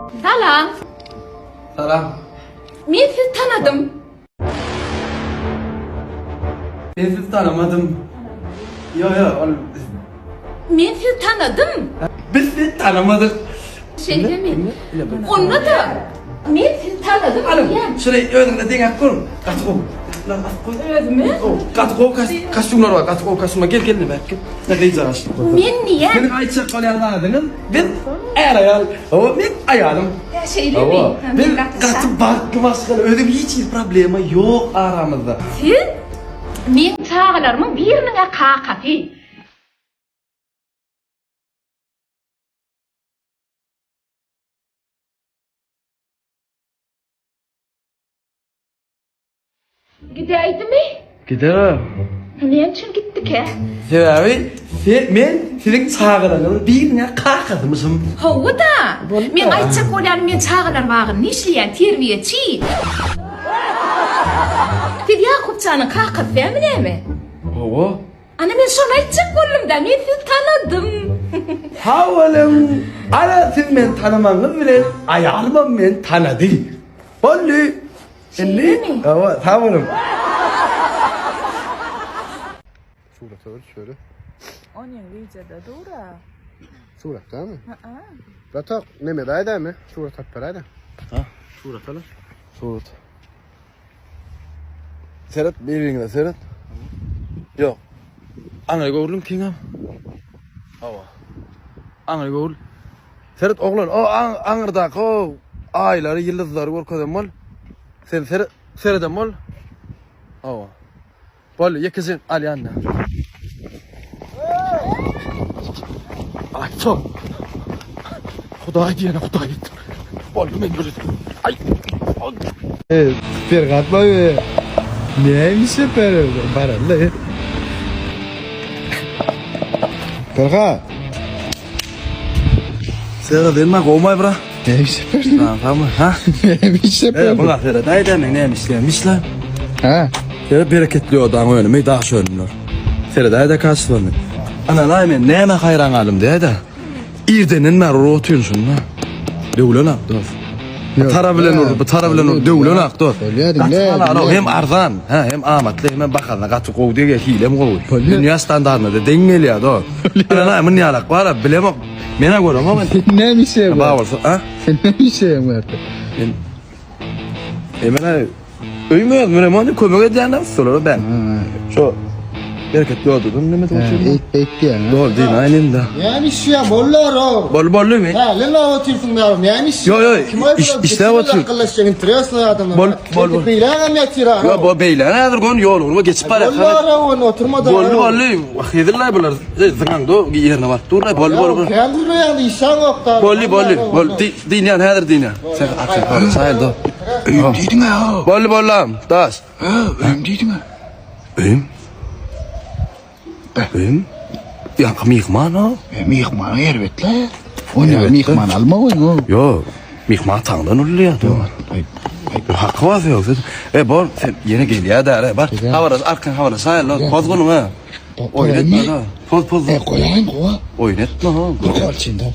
Salam. Salam. Men sizi tanadym. Men sizi tanamadym. Ýok, ýok, ol Men sizi tanadym. Biz sizi tanamadyk. Şeýlemi? Onda-da men sizi tanadym diýýän. Şuny özüňde deňäp gör. Gaty gowy. Lan asyp goý. Özümi? Gaty gowy kostýumlar bar, gaty gowy kostýumlar. Gel, gel, neme, gel. Ne gyzjagaş. Men diýýän. Siziň aýtjak bolýan zadyňyz biz är-aýal. Hawa, men aýalym. Hä, şeýlemi? Hawa. Biz gaty bagtly maşgala. Özüm hiç hili problema ýok aramyzda. Siz meň çagalarymyň biriniň-ä kakasy. Gidäýdimi? Gider. Näme üçin gitdikä? Sebäbi sen men siziň çagalaryňyzyň biriniň kakasymyşym. Hawa-da. Men aýtjak bolýanym men çagalar bagynda işleýän terbiýeçi. Siz Ýakupjanyň kakasy dälmi näme? Hawa. Ana men şony aýtjak boldum-da, men sizi tanadym. Sag boluň. Ana siz meni tanamagyňyz bilen aýalymam meni tanady. Boldy. Indi, hawa, sag boluň. Surata bir şöyle. Onuň wideoda dur-a. Suratdamy? Ha-a. Bratok, neme daýdamy? Surat alyp beräýdä. Ha? Surat alyp. Surat. Seret, bir-biriňize seret. Ýok. Aňry göwrüliň kiňem. Hawa. Aňry göwrül. Seret oglan, o aňyrdaky o aýlary, ýyldyzlary görkezen bol. Sen seret, sereden bol. Hawa. Boldy, ýekeje alýan-da. Aý, çok. Hudaý diýene Hudaý etdi. Boldy, men ýöredim. Aý. Ferhat baby. Neymiş süper Baraly. Ferhat. Sera denme gowmay bra. Neymiş süper? Ha, tamam. Ha? Neymiş süper? E, buna sera dayda men näme işleýän lan? Ha? Sera bereketli odaň önümi, daş önümler. Sera dayda kaçlaryny. Ana lay men näme haýran galdym diýdi. Irdenden bäri urup otyryn şunda. Döwlen ak dost. Bu tara bilen ur, bu tara bilen ur, döwlen ak dost. Bolýar, Gaty diňle, halal, diňle. hem arzan, ha, hem amatly, hem bahasyna gaty gowy diýe, hilem gowy. Bolýar. Dünýä standartyna da deň gelýär dost. Ana lay mun ýalak bar, bilemok. Men-ä göremok. Sen näme işleýäň? Ba bolsa, ha? Sen näme işleýäň bu ýerde? Men Emine öýüme özüm remont kömek edýänler ustalara ben. Şu bereketli odadan neme oturýan. Eýt beýt diýýäň. Dol diýin aýnynda. Näme işleýäň bollar o? Bol bolly mi? Hä, sen näme otyrsyň ýarum? Näme işleýäň? Ýo ýo, iş işläp otyr. Akyllaşjak interesno adamlar. Bol bol bol. Beýlägem ýatyr ha. Ýo bo beýle häzir gon ýoluňa geçip barýar. Bollar o, oturma da. Bolly bolly. Heziller bular. Zyňaňda ýerine baryp dur. Bolly bolly. Kän gürleýäň işäň ýok da. Bolly bolly. Bol diýýän häzir diýýän. Sen aç. Saýyl do. Öýüm diýdiň-ä. Bolly bollam. Daş. Hä, öýüm diýdiň-ä. Öýüm? Öýüm? Ýaňky myhman o. E, myhmanyň erbet-le. Ony myhman alma goýuň o. Ýok, myhman taňdan ulýar. Aý, aý. Haky bar ýok. E, bor, sen ýene gelýär däre. Bar, habarlaş, arkaň habarlaşaýyn, lan. Poz guluň ha. Oýun etme da. Poz, poz. E, goýaýyn, gowa. Oýun etme ha. Bir gol çyn da.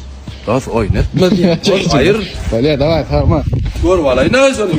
Dos, oýun etme diýýän. Aýyr. Bolýar, daway, tamam. Görüp alaýyn-a şony.